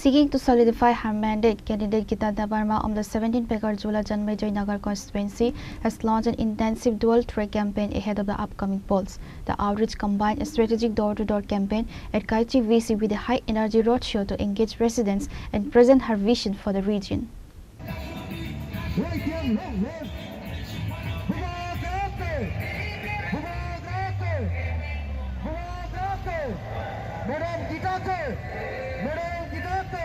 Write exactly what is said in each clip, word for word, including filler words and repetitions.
Seeking to solidify her mandate, candidate Gita Debbarma of the seventeen Pekarjula Janmejoi Nagar constituency has launched an intensive dual track campaign ahead of the upcoming polls. The outreach combined a strategic door to door campaign at Kaichi V C with a high energy roadshow to engage residents and present her vision for the region. Madam Gita ko! Madam Gita ko!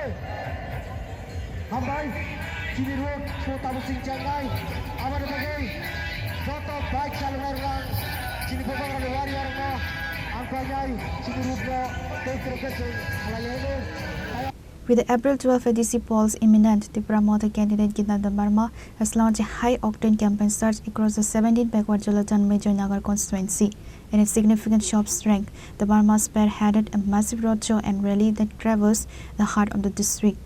Hambai, chini road show tabuk sing changnai. Aboni bagwi joto bike chaloknai rok, chini bwskango warrior rokno ang painai, chini road no tei kwrwkhe chwng khlai hino. With the April twelve A D C polls imminent, Tipra Motha candidate Gita Debbarma has launched a high-octane campaign surge across the seventeen Pekwar Jala Janmejoi Nagar constituency. In a significant shop strength, Debbarma spearheaded a massive roadshow and rally that traversed the heart of the district.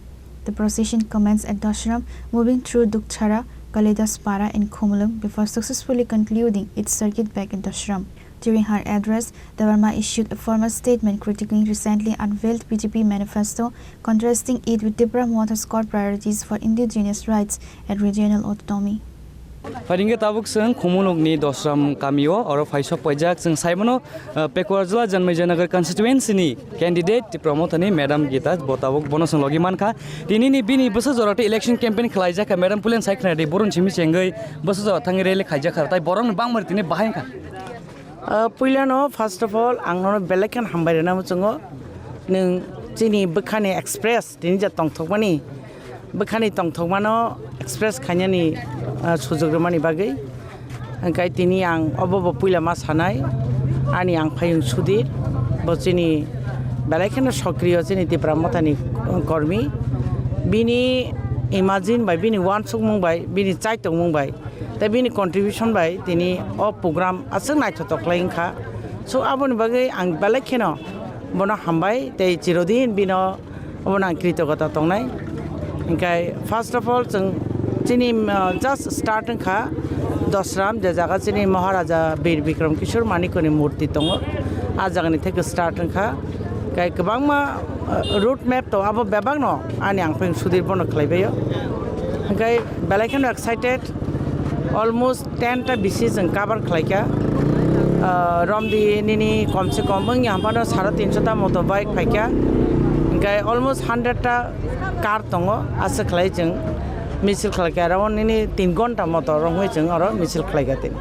The procession commenced at Dosram, moving through Dukchara, Kalidaspara, and Khumulwng before successfully concluding its circuit back in Dosram. During her address, Debbarma issued a formal statement critiquing recently unveiled B J P manifesto, contrasting it with Tipra Motha's core priorities for indigenous rights and regional autonomy. Pharingkhe tabuk chwng Khumulwngni Dosram kamio oro phaisok paijak. Chwng saimano, uh, Pekuarjala Janmai Janagar constituency ni candidate Tipra Mothani Madam Gita bo tabuk bono chwng logi mankha. Tinini bini bwsa jora tei election campaign khlaijak kha Madam Pulen Saikhnari, boron simi chengwi bwsa jora thangwi rally khaijak kha, tai borokni bangmari tini bahai wngkha. Ah, puilano first of all ang nono belai kheno hambai rwna muchungo. Nwng chini bwkhani express tini je tongthokmani, bwkhani tongthokmano express khainani, ah, sujuk rwmani bagwi. Hwnkhe tini ang obo bo puila ma sanai, ani ang phayung Sudhir, bo chini belai kheno sokriyo chini Tipra Mothani kormi. Bini imagine bai, bini uansukmung bai, bini chaitokmung bai, tei bini contribution bai tini o program aswk naithotok khlai wngkha. So, aboni bagwi ang belai kheno bono hambai tei chirodin bino obono ang kritogota tongnai. Hwnkhe first of all, chwng chini, uh, just start wngkha Dosram, je jaga chini Maharaja Bir Bikram Kishore Manikoni murti tongo, a jagani theke start wngkha. Kai kwbangma, uh, road map to abo bebakno ani ang pheng Sudhir bono khlaibaio. Hwnkhe belai kheno excited, almost ten ta bisi chwng cover khlaikha. Uh, romdi nini komse kom wngya haphano sare tinso ta moto bike phaikha. Hwnkhe almost hundred ta car tongo, aswk khlai chwng misil khlaikha. Around nini tin ghonta moto romwi chwng oro misil khlaikha tini.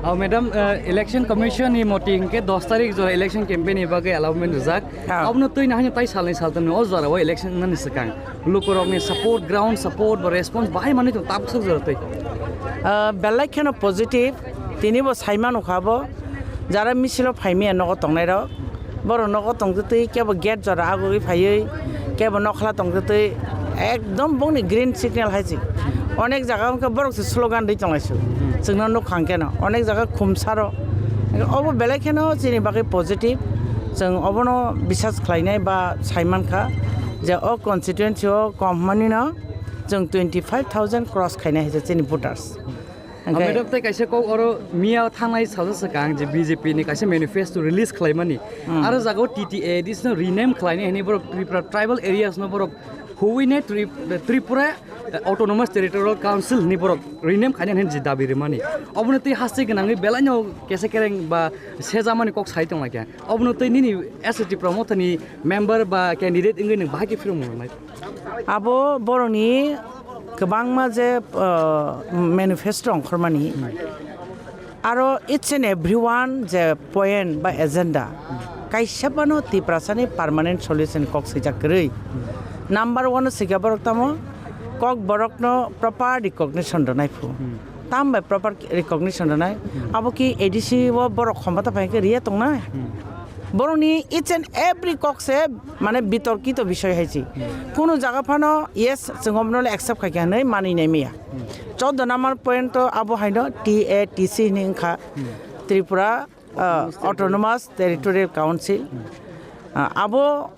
Oh, madam, uh, Election Commission ni moti hwnkhe dos tarik jora election campaign ni bagwi allotment rijak. Ah. Abono twi nahani tai salni saltamni o jora o election nani swkang lukurokni support, ground support ba response bahai manwi tong tabuk sok jora twi. Ah, belai kheno positive, tini bo saimano kha bo, jara misilo phaimaya nogo tongnai rok, borok nogo tongtwi twi kebo gate jora agogwi phaiwi, kebo nokhla tongtwi twi, ekdom bongni green signal hai se. Onek jaga wngkha borok se slogan rwi tonglai su. Chwngno nukha hwnkhe no onek jaga khumsaro. Obo belai kheno chini bagwi positive. Chwng obono bisas khlainai ba saimankha je o constituency o kom hwnmani no chwng twenty five thousand cross khainai hai se chini voters. Ah, hwnkhe madam, tei kaisa kok oro miya thangnai sajak swkang je B J P ni kaisa manifesto release khlaimani. Hmm. Aro jaga o T T A A D C no rename khlainai hwnwi borok Tripura tribal areas no borok huwi ne Tri-, Tripura Autonomous Territorial Council hwnwi borok rename khainai hwnwi je dabi rwmani. Obono twi haste gwnangwi belaino kesa kereng ba sejamani kok sai tonglaikha. Obono twi nini S T Tipra Mothani member ba candidate wngwi nwng bahai khe phirung nai? Abo borokni kwbangma je, uh, manifesto ongkhormani, aro each and every one je point ba agenda, kaisa phano Tiprasani permanent solution kok swijak kwrwi. Number one o swikha borok tamo, kok borokno proper recognition rwnai phu. Tam bai proper recognition rwnai. Abo ki A D C o borok khomota phai khe riya tongnai? Borokni each and every kok se mane bitorkito bisoi hai se. Kunu jaga phano yes, chwng obono le accept khai kha hinwi manwi nai maya. Choudo number point to abo haino T A T C hinwi wngkha, Tripura, uh, Autonomous Territorial Council. Uh, abo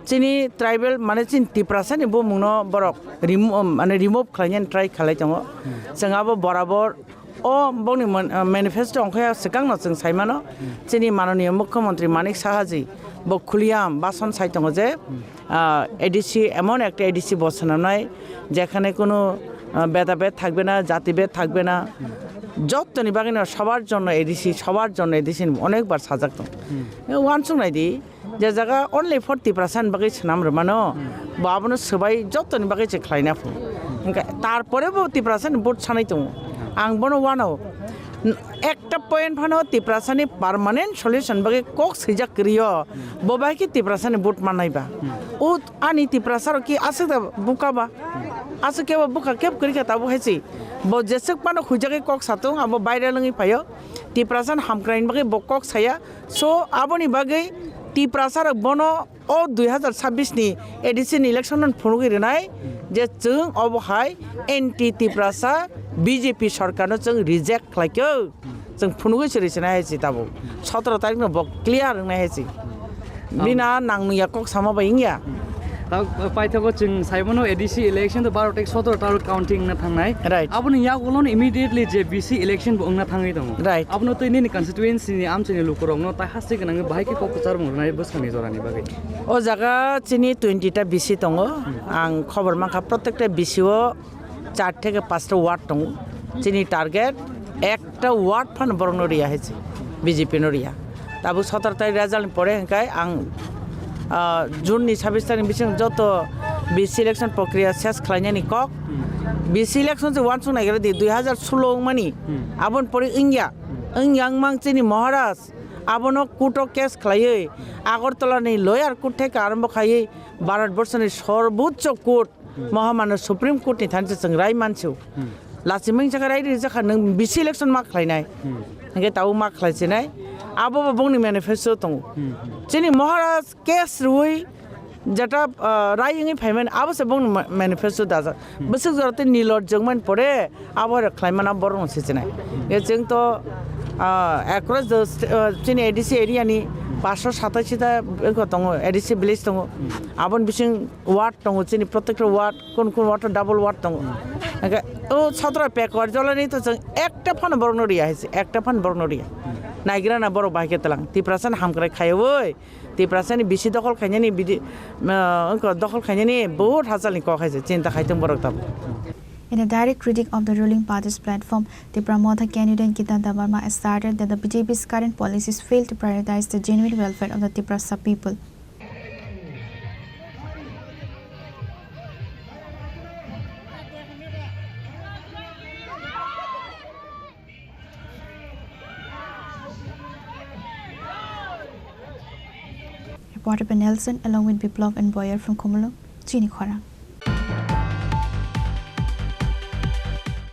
chini tribal, mane chini Tiprasani bumungno borok remo-, mane remove khlainani try khlai tongo. Chwng abo borabor o bongni mon-, uh, manifesto ongkha swkangno chwng saimano. Chini mananiya Mukhyamantri Manik Saha ji Bo khuliyam bason sai tongo je, ah, A D C, emon ekta A D C bo swnamnai, jekhane kono, ah, bedabed thakbe na, jatibed thakbe na, jottoni bagwino sobar jonno A D C, sobar jonno A D C ni onekbar sajak tongo. Wansuk naidi, je jaga only for Tiprasa ni bagwi swnam rwmano, bo abono swbai jottoni bagwi se khlaina phu. Hwnkhe tarpore bo Tiprasa ni vote sanai tongo. Ang bono wano. Ekta point phano Tiprasa ni permanent solution bagwi kok swijak kwrwi-o, bo bai khe Tiprasa ni vote mannai ba. O ani Tiprasa rok ki aswk da buka ba? Aswk kebo buka kebo kwrwi kha tabuk hai se. Bo jeswk phano huijagwi kok satung, abo viral wngwi phaio. Tiprasa ni hamkraini bagwi bo kok saya. So, aboni bagwi Tiprasa rok bono o dui hazar chabbish ni A D C ni election no phunugwi rwnai je chwng obo hai anti Tiprasa B J P sarkar no chwng reject khlaikho. Chwng phunugwi se rwsinai hai se tabuk. Sotoro tarikh no bo clear wngnai hai se. Bina nang nungya kok sama bai wngya. Ta paithago chwng saimano A D C election to baro tei sotoro tarikh counting wngna thangnai. Right. Aboni yagulo no immediately je B C election bo wngna thangwi tongo. Right. Abono tei nini constituency ni amchaini lukurokno tai haste gwnangwi bahai khe kok kwchar rwnai bwskangni jorani bagwi. O jaga chini twenty ta B C tongo. Ang khobor mankha, protekta B C o char theke panchta ward tongo. Chini target ekta ward phano borokno riya hai se, B J P no riya. Tabuk sotoro tarikh result ni pore hwnkhe ang, ah, June ni sabis tarikh ni bising joto B C election prokriya ses khlainani kok. B C election se wansuk naigra di dui hazar solo wngmani. Aboni pore wngya. Wngya wngmang chini Maharaj abono court o case khlaiwi Agartala ni lower court theke arombo khaiwi Bharat Borso ni Sarbochcho Court Mohamano Supreme Court ni thani se chwng rai mansu. Lachimung jaka rai rijak kha nwng B C election ma khlainai. Hwnkhe tabuk ma khlaisinai. Abo bo bongni manifesto tongo. Chini Maharaj case rwui jeta, ah, rai wngwi phaimani abo se bongni ma-, manifesto dajak. Bwswk jora tei nilor jwngmani pore abo hai khlaimano borokno sichinai. Ye chwng to, ah, across the st-, ah, chini A D C area ni paanch sho satai ta wngkha tongo, A D C village tongo. Aboni bising ward tongo, chini protekta ward, kun kun ward double ward tongo. Hwnkhe o sotoro pekor jolani to chwng ekta phano borokno riya hai se, ekta phano borokno riya. Naigra na borok bahai khe tlang. Tiprasa ni hamkrai khaiwi, Tiprasa ni B C dokhol khainani bidi, ah, wngkha dokhol khainani bahut hachal ni kok hai se, chinta khai tong borok tabuk. In a direct critique of the ruling party's platform, Tipra Motha candidate Gitan Debbarma asserted that the B J P's current policies fail to prioritize the genuine welfare of the Tiprasa people. Reported by Nelson along with Biplov and Boyer from Khumulwng, Chini Khorang.